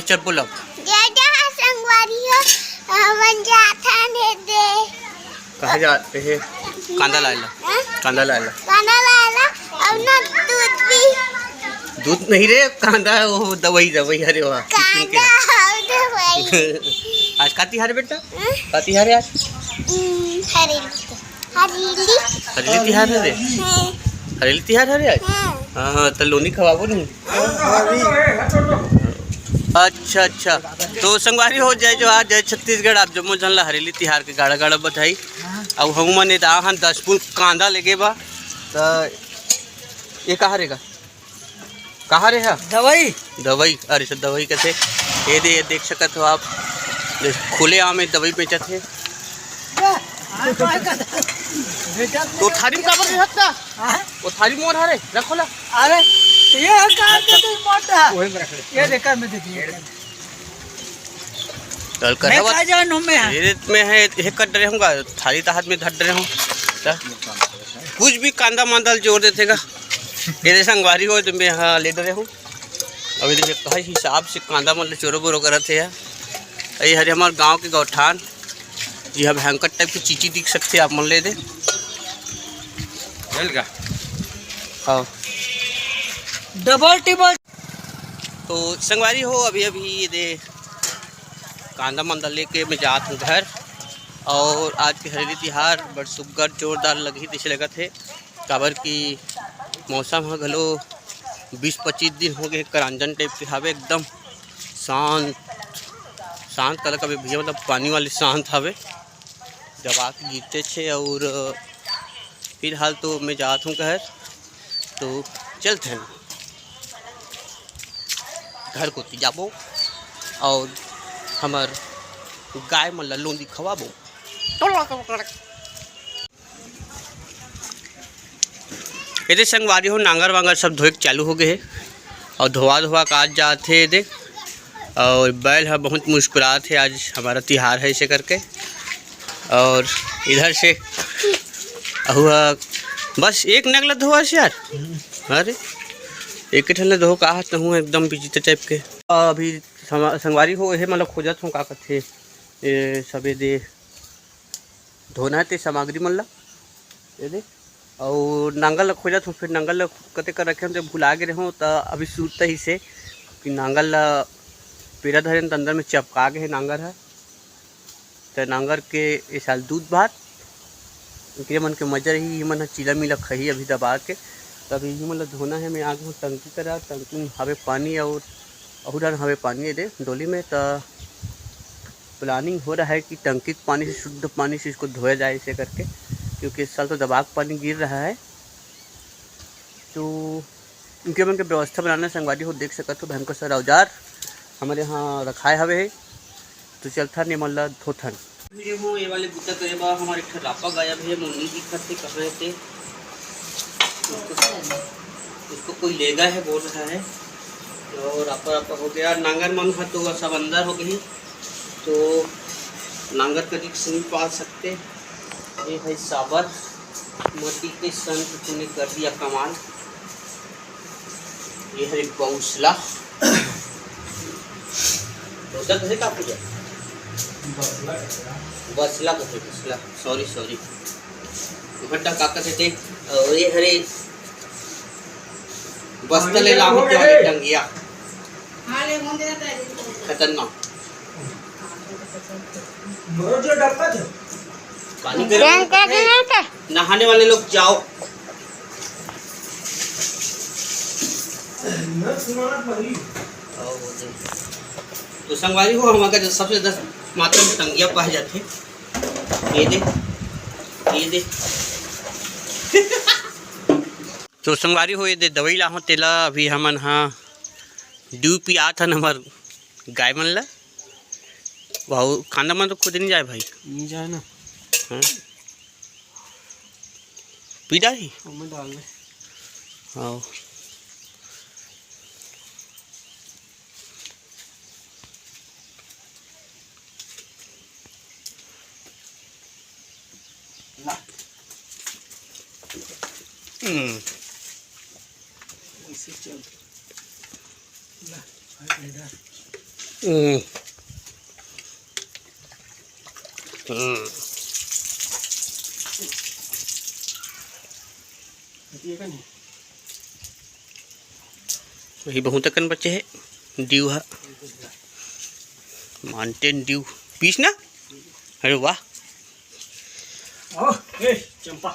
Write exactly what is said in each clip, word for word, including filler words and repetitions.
चल बोलो। जय जय संगवारी हो, हमन जाथन हे दे। कहाँ जाते हैं? कांदा लाए ला। हाँ? कांदा लाए ला। कांदा लाए ला, अब ना दूध भी। दूध नहीं रे, कांदा, वो दवाई, दवाई, अरे वाह। कांदा, दवाई। आज का तिहार है बेटा? हाँ? का तिहार है आज? हम्म, हरेली। हरेली। हरेली तिहार हरे? हाँ। हरेली तिहार हरे आज? हाँ। हाँ, हाँ, त लोनी खवाबो नहीं। अच्छा, अच्छा। तो संगवारी हो, जय जोहार, जय छत्तीसगढ़, आप जम्मो झन ला हरेली तिहार के गाड़ा गाड़ा बधाई। अउ हमू मन ए दाहन दस फूल कांदा लेगे बा, त ये कहाँ रेगा? कहाँ रे हा? दवाई। दवाई, अरे सर, दवाई कथे। ये दे, ये देख सकत हो आप, ये खुले आम में दवाई बेचत हे। बेटा तो थारी में काबर नहीं रखता? हाँ? वो थारी मोर हरे, रखो ला। अरे, ये का दे दे मोटा। वही में रख ले। ये देखा मैं दे दिया। चल कर मैं हवा। का जानू मैं? ये में है, ये कर डरे हूँ, थारी त हाथ में धर डरे हूँ। त कुछ भी कांदा मांदा ल जोर देथे गा। ये दे संगवारी हो, तो मैं हाँ ले डरे हूँ। अभी देखिए, कई हिसाब से कांदा मन ल चोरो बोरो करत हे यार। ये हरे हमार गांव के गौठान, जी हाँ, भयंकर टाइप की चीची दिख सकते हैं आप मन ले दे। चल गा। हाँ। डबल टिबल। तो संगवारी हो, अभी अभी ये दे कांदा मंदा लेके मैं जात हूँ घर। और आज के हरेली तिहार बड़ सुग्घर जोरदार लगही तइसे लगत हे, काबर कि मौसम ह घलो बीस पच्चीस दिन हो गए, करांजन टाइप के हावे, एकदम शांत, शांत कला का भी भैया, मतलब पानी वाली शांत हावे, दबा के गिरते छे। और फिलहाल तो मैं जात हूँ घर, तो चलते हैं घर कोती जाबो और हमर गाय मन ला लोंदी खवाबो। एदे संगवारी हो, नांगर वांगर सब धोए के चालू हो गए हे और धोवा धोवा के आज जात हे एदे। और बैल ह बहुत मुस्कुरात हे, आज हमारा तिहार है इसे करके। और इधर से अहुआ बस एक नगला धोआ से यार। अरे एक ठन ला धो का हाथ हूँ एकदम बिचित्र टाइप के। अभी संग-, संगवारी हो, एहे मतलब खोजत हूँ का कथे, ए, सबे दे धोना हे ते सामग्री मन ला, ये दे। अउ नांगल ला खोजत हूँ, फिर नांगल ला कते कर रखे हूँ, जब भुला गे रहूँ, त अभी सुरता ही से कि नांगल ला पेरा धरे त अंदर में चपका गे हे नांगर ह। त नांगर के ए साल दूध भात, इकरे मन के मजा रही, ये मन ह चीला मीला खही अभी दबा के। त अभी ये मन ला धोना हे, मैं आ गे हूँ टंकी करा, टंकी में हवे पानी अउ अहू डान हवे पानी ये दे डोली में। त प्लानिंग हो रहा है कि टंकी के पानी से, शुद्ध पानी से इसको धोया जाए इसे करके, क्योंकि इस साल तो दबाव पानी गिर रहा है। तो इनके मन के व्यवस्था बनाना संगवारी हो, देख सकत हो भयंकर सारा औजार हमारे यहाँ रखाए हवे है। तो चलथन ये मन ला धोथन। वीडियो हो ये वाले बुता करे बा हमारे एक ठो रापा गायब है, मुन्नी दिखत है कहाँ है ते। उसको, उसको कोई ले गया है बोल रहा है। तो रापा रापा हो गया, नांगर मन ह तो सब अंदर हो गई। तो नांगर कदी से नहीं पाल सकते। ये भाई साबर मट्टी के संत तूने कर दिया कमाल। ये हरे बौसला। बौसला कहे का पूजा? बसला कहे, बसला। Sorry, sorry. भट्टा का कथे ते? और ये हरे बस्ता ले लाम के वाले टंगिया। खतरनाक। पानी गर्म कर देना था। नहाने वाले लोग जाओ। तो संगवारी हो, हमका जो सबसे ज्यादा मात्रा में टंगिया पाए जाते, ये दे, ये दे। तो संगवारी हो, ये दे दवाई लाहूँ तेला, अभी हमन हा डू पियात हन हमर गाय मन ला। वाहू, कांदा मन तो खुद नहीं जाए भाई। नहीं जाए ना। हाँ। पी डाली? ओमे डाल दे। हाँ। ला। हम्म। ऐसे चल। ला, भाई, इधर। हम्म। हम्म। वही बहुत अकन बचे हे। Dew हा, Mountain Dew पीस ना। अरे वाह। ओह, ए, चंपा।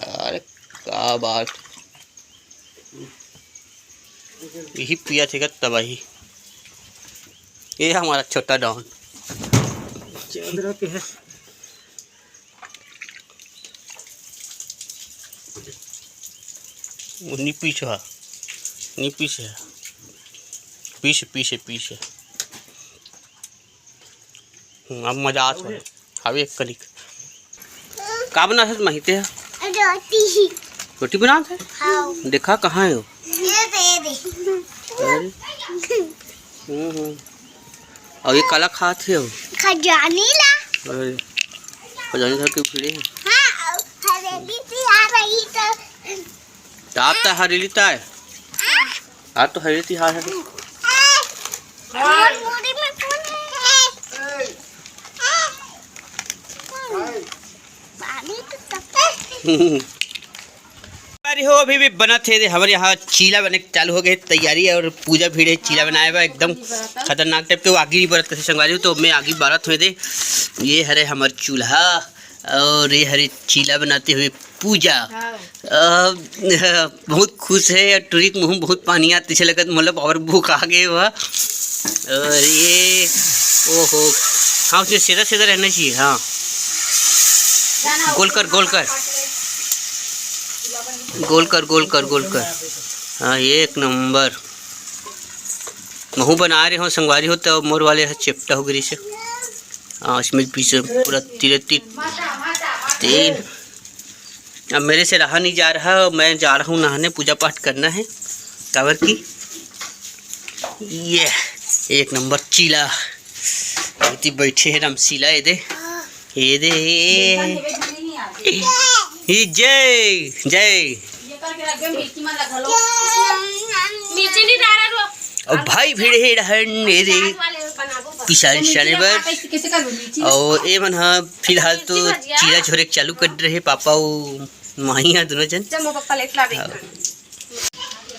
अरे का बात। यही पिया थे का तबाही। ये हमारा छोटा डॉन। चंद्र के है। वो नी पीछे है, नी पीछे है, पीछे, पीछे, पीछे। हम्म, अब मजा आत हे। अब एक कनिक। का बनात हे माही ते ह? रोटी। रोटी बनात हे? हाँ। देखा कहाँ हे वो? ये दे दे। अरे। हम्म, हम्म। अउ ये काला खात हे हो? खजानी ला। अरे, खजानी धर के भिड़े हे। हाँ, हरेली तिहार रही तो। त आप त हरेली ताय। आप तो हरेली तिहार हे। हाँ। हमार मुड़ी में कौन है? पानी तो तब तैयारी हो अभी भी बनत हे। हमरे यहाँ चीला बने के चालू हो गए, तैयारी अउ पूजा भीड़ हे चीला बनाए बर। एकदम खतरनाक टाइप के आगी नहीं बरत कथे संगवारी हो, तो मैं आगी बरत हुए दे। ये हरे हमर चूल्हा अउ ये हरे चीला बनाते हुए पूजा। हाँ। अ, बहुत खुश हे अउ टुरी के मुँह में बहुत पानी आत तइसे लगत, मतलब और भूख आ गए हुआ। अउ ये, ओहो, हाँ, उसमें सीधा सीधा रहना चाहिए। हाँ, गोल कर, गोल कर, गोल कर, गोल कर, गोल कर। हाँ, एक नंबर। महू बना रहे हो संगवारी हो, तो मोर वाले ह चेपटा हो गई से। हाँ, इसमें पीछे पूरा तिरे तिर तेल। अब मेरे से रहा नहीं जा रहा, मैं जा रहा हूँ नहाने, पूजा पाठ करना है। काबर की ये एक नंबर चीला। इतनी बैठे हैं रामशीला, ये दे, ये दे, ये जय जय। मिर्ची नहीं डाला रो। अउ भाई भिड़े हे रहन ये दे पिसान सने बर। अउ ए मन ह फिलहाल तो चीला झोरे के चालू कर रहे पापा अउ माही ह दोनों जन। चल, मोर पप्पा लेट ला दे। हाँ।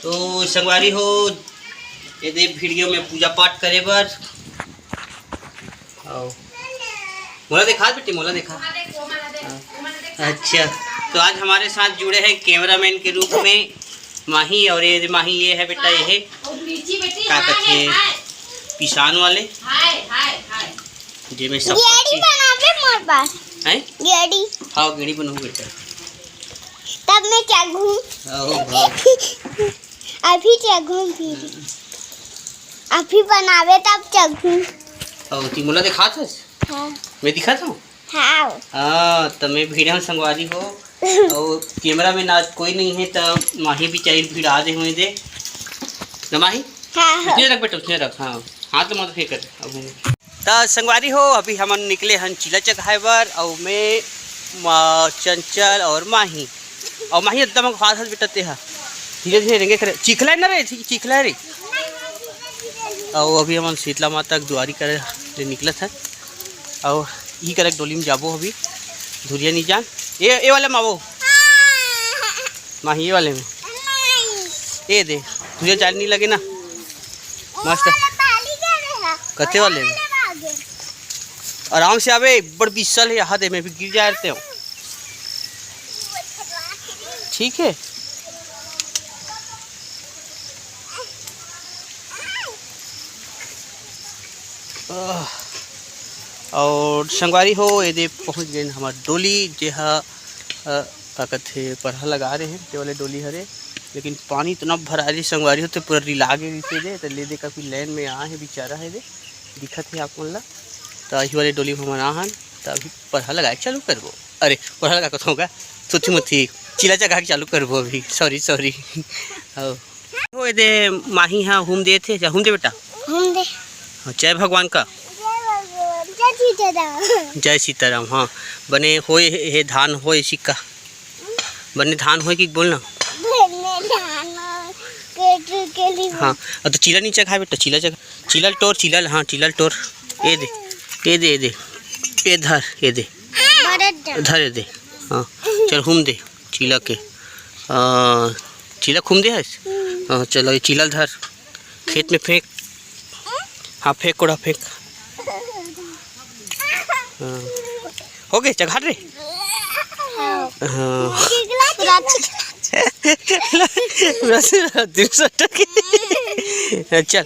तो संगवारी हो, ये दे वीडियो में पूजा पाठ करे बर। आओ। मोला देखा बेटी, मोला देखा। हाँ। अच्छा, तो आज हमारे साथ जुड़े हैं कैमरामैन के रूप में माही, और ये माही ये है बेटा, ये है का कथे, पिसान वाले। हाय, हाय, हाय। जेमे सब गेड़ी चीज बनाबे मोर पास। हैं? गेड़ी। हाँ, गेड़ी बनाओ बेटा। तब मैं चघूँ। आओ, भाग। अभी चघूँ फिर। अभी बनाबे तब चघूँ। आओ, ती मोला दिखात हस? हाँ। मैं दिखात हूँ? हाँ। हाँ, त मैं भिड़े हूँ संगवारी हो। अउ कैमरा में ना कोई नहीं है, त माही बेचारी भिड़ा दे हुए दे। ना माही? हाँ, हाँ। उसने रख बेटा, उसने रख, हाँ। हाथ मत फेंक कर, अब हम। त संगवारी हो, अभी हमन निकले हन चीला चघाए बर, अउ मैं मा-, चंचल अउ माही। अउ माही एकदम खा हस बेटा तेहा। धीरे धीरे रेंगे करे। चिखला है ना रे, ची-, चिखला है रे। अउ अभी हमन शीतला माता के दुआरी करे ले निकलत हन। अउ ई करे डोली में जाबो अभी। धुरिया नहीं जान। ए, ए वाले में आवो। माही, ये वाले में। ए दे, तुझे जान नहीं लगे ना। मस्त। कते वाले में? आराम से आवे, बड़ बिसल है, हाथ में भी गिर जाते हो। ठीक है। आह, अउ संगवारी हो, ये दे पहुँच गए हमार डोली, जे हा, अ, का कथे, परहा लगा रहे हैं, ते वाले डोली हरे, लेकिन पानी इतना भरा रही संगवारी हो, तो पूरा रिला गए रहिसे दे, तो ले दे काफी लाइन में आए हैं बेचारा है दे, दिखत है आप मन ला। तो इही वाले डोली में हमन आ हन, तो अभी परहा लगाए चालू करबो। अरे, परहा लगा कथों का, सोची मत थी, चीला चघा के चालू करबो अभी, sorry, sorry। हो। हो, ए दे माही हा हुम दे थे, जा हुम दे बेटा। हुम दे। हाँ, जय भगवान का। जय भगवान, जय सीताराम। जय सीताराम, हाँ। बने होए हे, हे धान होए सिक्का। बने धान होए कि बोलना। बने धान होए। के लिए। हाँ, अब तो चीला नी चघाय बेटा, चीला चघा, चीला ल टोर, चीला ल, हाँ, चीला ल टोर। ये दे, ये दे, ये दे, ये धर, ये दे, धर, ये दे। हाँ, चल हुम दे चीला के। आ, चीला खुम दे हस? हाँ, चलो ये चीला ल धर, खेत में फेंक। हाँ, फेंक कोड़ा फेंक। हाँ। हो गए चघार रे। हाँ। बस, बस, तीन सौ टके। चल।